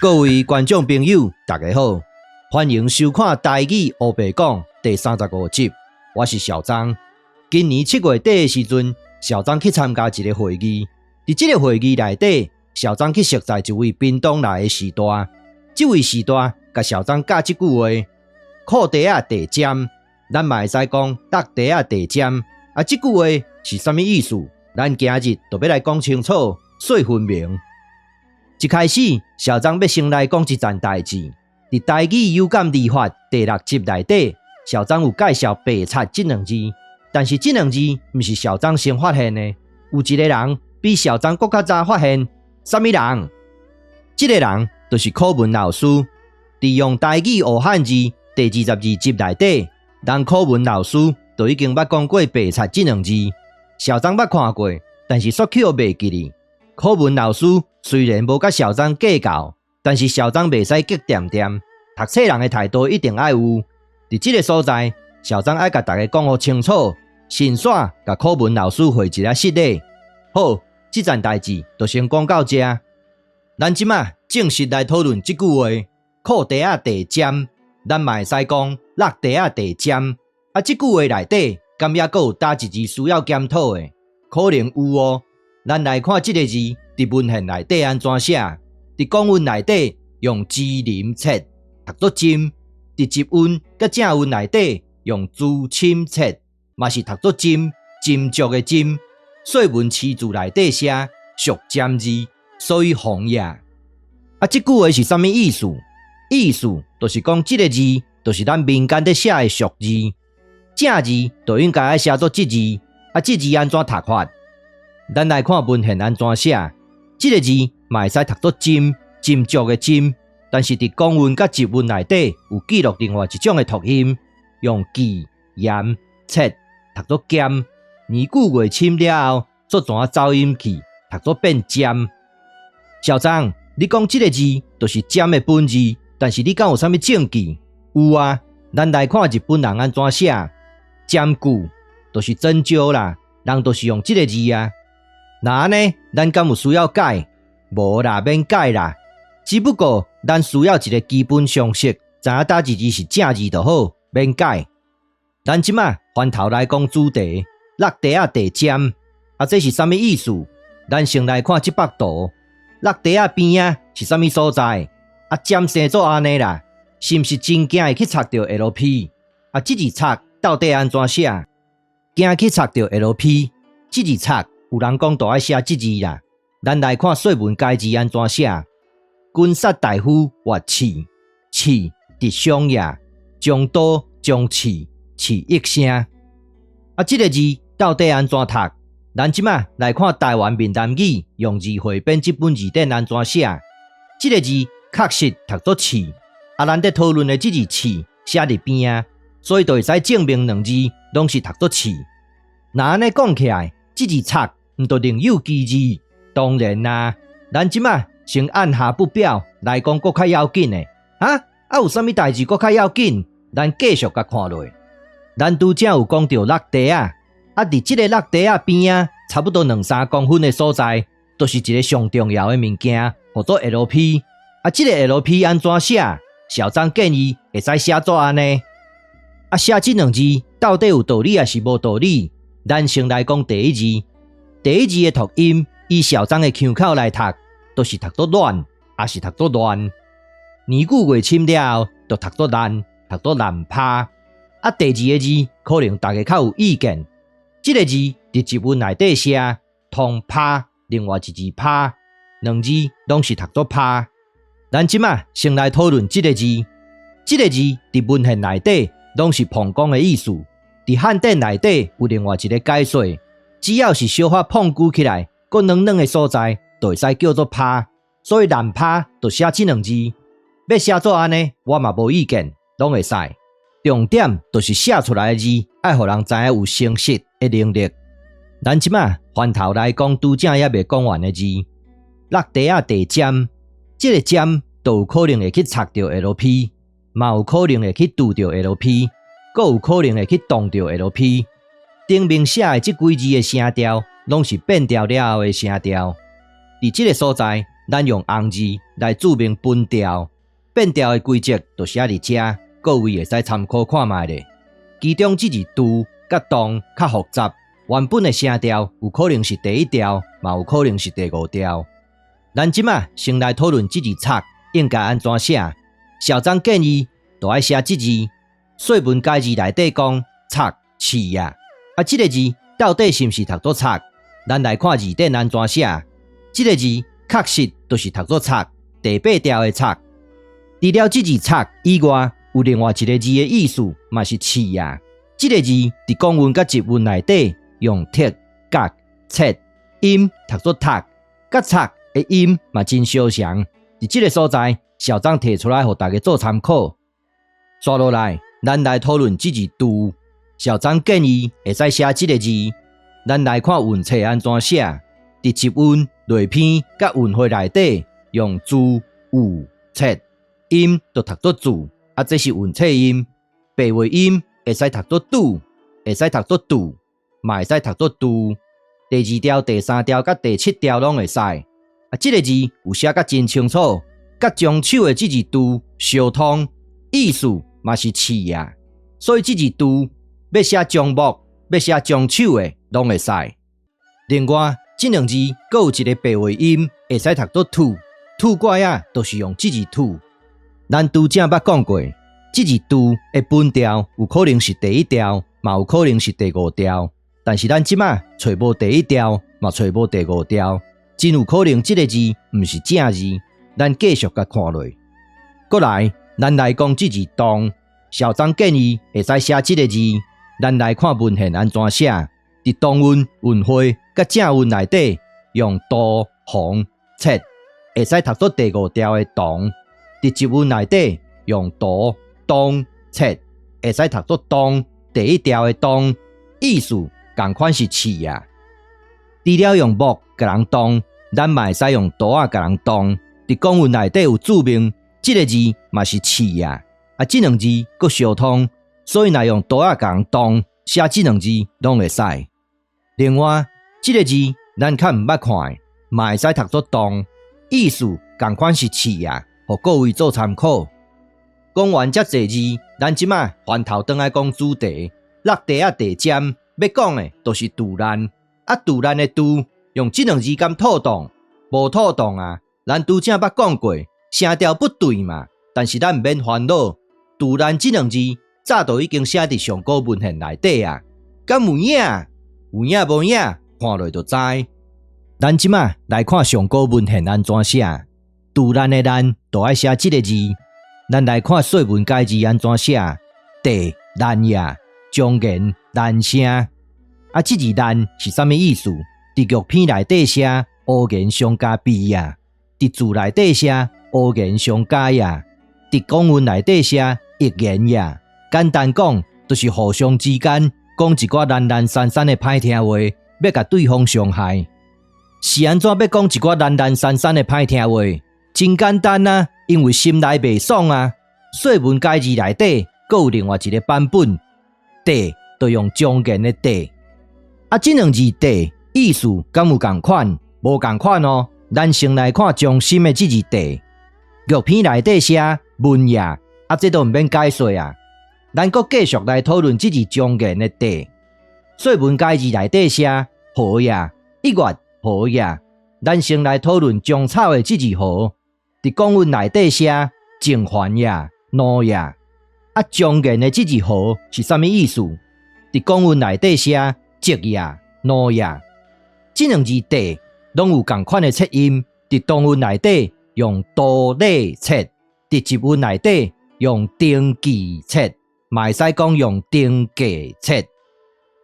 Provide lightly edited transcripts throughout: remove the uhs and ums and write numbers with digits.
各位觀眾朋友，大家好，歡迎收看《台語烏白講》第35集，我是小張。今年7月底的時陣，小張去參加一個會議。佇這個會議內底，小張去熟似一位屏東來的序大。這位序大共小張教這句話：褲袋仔地針，咱嘛會使講落袋仔地針。啊，這句話是啥物意思？咱今日就欲來講清楚，說分明。一開始，小張欲先來講一件代誌。佇台語有感而發第六集內底，小張有介紹“白賊”這兩字，但是這兩字毋是小張先發現的，有一個人比小張閣較早發現。啥物人？這個人就是柯文老師。佇用台語學漢字第22集內底，人柯文老師就已經捌講過“白賊”這兩字。小張捌看過，但是煞去予袂記哩。柯文老師雖然無佮小張計較，但是小張袂使激恬恬，讀冊人的態度一定愛有。佇這個所在，小張愛共大家講予清楚，順紲共柯文老師回一下失禮。好，這件代誌就先講到這。咱這馬正式來討論這句話：褲袋仔地針，咱嘛會使講落袋仔地針。啊，這句話內底敢猶閣有佗一字需要檢討的？可能有哦。咱來看這個字佇文獻內底按怎寫？佇古文內底用支林切讀做針，佇集韻佮正韻內底用朱深切，嘛是讀做針，斟酌的斟。說文釋字內底寫屬針字，所以縫也。啊，這句話是啥物意思？意思就是講這個字就是咱民間咧寫的俗字，正字就應該愛寫做這字。啊，這字按怎讀法？咱來看文獻按怎寫，這個字嘛會使讀做針，斟酌的斟，但是佇公文佮集韻內底有記錄另外一種的讀音，用記、鹽、切讀做兼，年久月深了後，煞轉走音去，讀做變針。小張，你講這個字就是針的本字，但是你敢有啥物證據？有啊，咱來看日本人按怎寫，針灸就是針灸啦，人就是用這個字啊。若按呢，咱敢有需要改？無啦，免改啦。只不過咱需要一個基本常識，知影佗一字是正字就好，免改。咱這馬翻頭來講主題，落袋仔地針，啊，這是啥物意思？咱先來看這幅圖，落袋仔邊仔是啥物所在？啊，針生做按呢啦，是毋是真驚會去插著 LP？啊，這字插到底按怎寫？驚去插著 LP，這字插。有人講都愛寫這字啦，咱來看《說文解字》按怎寫：軍殺大夫越刺，刺直傷也，將刀將刺，刺一聲。啊，這個字到底按怎讀？咱這馬來看台灣閩南語用字彙編這本字典按怎寫？這個字確實讀做刺，啊，咱佇討論的這字刺寫佇邊仔，所以就會使證明兩字攏是讀做刺。若按呢講起來，這字插，毋就另有其字？當然啦，咱這馬先按下不表來講，閣較要緊的。啊啊，有啥物代誌閣較要緊？咱繼續共看落。咱拄才有講著落袋仔，啊，佇這個落袋仔邊仔，差不多兩三公分的所在，就是一個上重要的物件，號做 LP。啊，這個 LP 按怎寫？小張建議會使寫做按呢。啊，寫這兩字到底有道理抑是無道理？咱先來講第一字。第一字的讀音，以小張的腔口來讀，就是讀做亂，抑是讀做亂。年久月深了後，就讀做爛，讀做爛趴。啊，第二个字可能大家較有意見。這個字佇集韻內底寫通趴，另外一字趴，兩字攏是讀做趴。咱這馬先來討論這個字。這個字佇文獻內底攏是膀胱的意思，佇漢典內底有另外一個解說。只要是小可膨鼓起來，閣軟軟的所在，就會使叫做趴。所以爛趴就寫這兩字，欲寫做按呢，我嘛無意見，攏會使。重點就是寫出來的字，愛予人知影有生殖的能力。咱這馬翻頭來講，拄才猶未講完的字，落袋仔地針，這個針就有可能會去插著 LP，嘛有可能會去拄著 LP，閣有可能會去動著 LP。頂面寫的這幾字的聲調，攏是變調了後的聲調。佇這個所在，咱用紅字來註明分調，變調的規則就寫佇遮，各位會使參考看覓咧。其中這字櫥佮當較複雜，原本的聲調有可能是第一調，嘛有可能是第五調。咱這馬先來討論這字插應該按怎寫。小張建議，就愛寫這字。說文解字內底講插刺啊，啊，這個字到底是毋是讀做插？咱來看字典按怎寫。這個字確實就是讀做插，第八調的插。除了這字插以外，有另外一個字的意思，嘛是刺啊。這個字佇公文佮佚文內底用剔、角、切音讀做讀，佮插的音嘛真相像。佇這個所在，小張提出來予大家做參考。紲落來，咱來討論這字櫥。小張建議會使寫這個字。咱來看韻冊按怎寫。佇集韻、類篇佮韻彙內底，用字、有、冊音就讀做字，啊，這是韻冊音。白話音會使讀做拄，會使讀做杜，嘛會使讀做櫥。第二調、第三調佮第七調攏會使。啊，這個字有寫甲真清楚，佮張手的這字櫥相通，意思嘛是刺啊。所以這字櫥欲寫樟木，欲寫張手的，攏會使。另外，這兩字閣有一個白話音，會使讀做吐，吐怪仔，就是用這字吐。咱拄才捌講過，這字櫥的本調有可能是第一調，嘛有可能是第五調。但是咱這馬揣無第一調，嘛揣無第五調，真有可能這個字毋是正字。咱繼續共看落。閣來，咱來講這字當。小張建議會使寫這個字。咱來看文獻按怎寫。佇同韻、韻彙佮正韻內底，用杜、紅、切，會使讀做第五調的當。佇佚文內底，用杜、當、切，會使讀做當，第一調的當，意思仝款是刺啊。除了用木共人當，咱嘛會使用刀仔共人當。佇公文內底有註明，這個字嘛是刺啊。啊，這兩字閣相通，所以若用刀仔共人當，寫這兩字攏會使。另外，這個字咱較毋捌看的，嘛會使讀做當，意思仝款是刺啊，予各位做參考。講完遮濟字，咱這馬翻頭轉來講主題，落地仔地尖，欲講的就是杜難。啊，杜難的杜，用這兩字敢妥當？無妥當啊！咱拄才捌講過，聲調不對嘛。但是咱毋免煩惱，杜難這兩字早就已經寫佇上古文獻內底啊。敢有影？有影無影？看落就知。咱這馬來看上古文獻按怎寫，杜難的難就愛寫這個字。咱來看《說文解字》按怎寫，地難也，終言難聲。啊，這字難是啥物意思？佇玉篇內底寫烏言相加悲啊，佇字內底寫烏言相加呀，佇公文內底寫一言呀。簡單講，就是互相之間講一寡懶懶散散的歹聽話，欲共對方傷害。是按怎欲講一寡懶懶散散的歹聽話？真簡單啊，因為心內袂爽啊。說文解字內底，閣有另外一個版本，地就用終言的地。啊，這兩字地意思敢有仝款？無仝款哦。咱先來看中心的這字地，玉篇內底寫文也，啊，這都毋免解說啊。咱閣繼續來討論這字終言的地。說文解字內底寫禾也，一月禾也。咱先來討論終草的這字禾，佇公文內底寫靜還也，怒也。啊，終言的這字禾是啥物意思？佇公文內底寫直也、怒也。這兩字地攏有仝款的切音，佇同韻內底用多禮切，佇佚文內底用登記切，嘛會使講用登記切。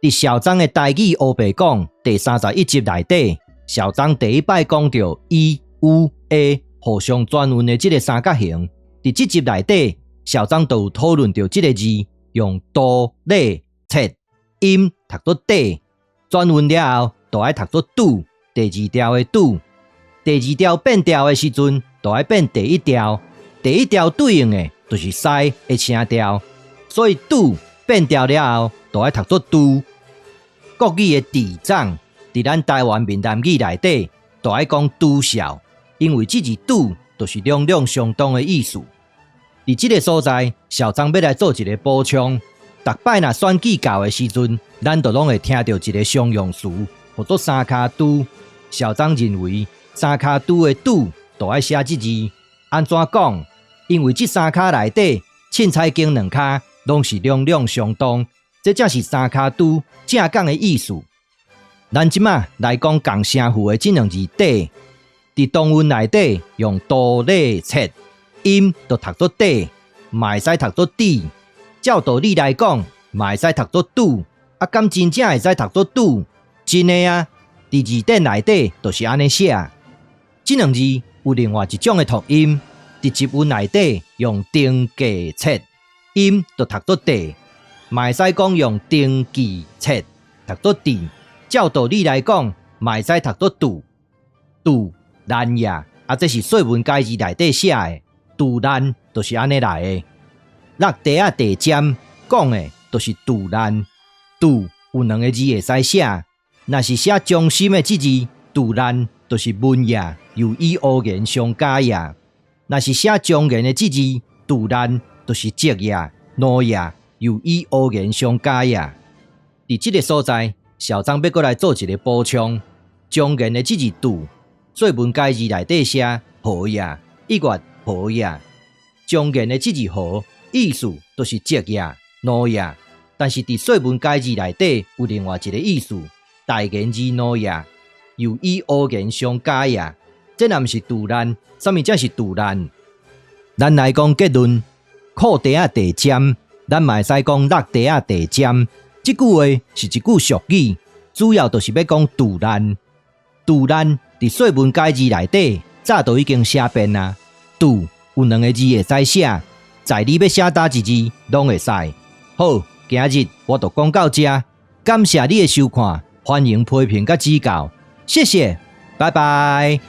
佇小張的台語烏白講第31集內底，小張第一擺講著 i、u、a 互相轉韻的這個三角形。佇這集內底，小張就有討論著這個字用多禮切音讀做底，轉韻了後就愛讀做拄，第二調的拄。第二調變調的時陣，就愛變第一調。第一調對應的就是師的聲調，所以拄變調了後，就愛讀做拄。國語的智障，佇咱台灣閩南語內底，就愛講拄笑，因為這字拄就是兩兩相當的意思。佇這個所在，小張欲來做一個補充。逐擺若選舉到的時陣，咱就攏會聽著一個常用詞，號做三跤拄。小張認為三跤拄的拄，就愛寫這字。按怎講？因為這三跤內底，凊彩揀兩跤，攏是兩兩相當，這才是三跤拄正講的意思。咱這馬來講仝聲符的這兩字底，佇唐韻內底用都禮切音，就讀做底，嘛會使讀做底。照道理來講，嘛會使讀做拄，啊，敢真正會使讀做拄？真的啊！佇字典內底就是按呢寫。這兩字有另外一種的讀音，佇集韻內底用登記冊音，就讀做地，嘛會使講用登記冊讀做地。照道理來講，嘛會使讀做拄拄難呀！啊，這是說文解字內底寫的，拄難就是按呢來的。落地仔地尖講的，就是拄難。拄有兩個字會使寫，若是寫中心的這字，拄難就是文也，又以烏言相加也；若是寫重言的這字，拄難就是直也、怒也，又以烏言相加也。佇這個所在，小張欲閣來做一個補充：重言的這字拄，說文解字內底寫和也，一月和也；重言的這字和，意思就是直也、怒也，但是佇說文解字內底有另外一個意思，大言字怒也，又以烏言相加也。這若毋是拄難，啥物才是拄難？咱來講結論，褲袋仔地尖，咱嘛會使講落地仔地尖。這句話是一句俗語，主要就是欲講拄難。拄難佇說文解字內底早就已經寫遍啊。拄有兩個字會使寫。在你欲寫佗一字，攏會使。好，今日我就講到這，感謝你的收看，歡迎批評佮指教，謝謝，拜拜。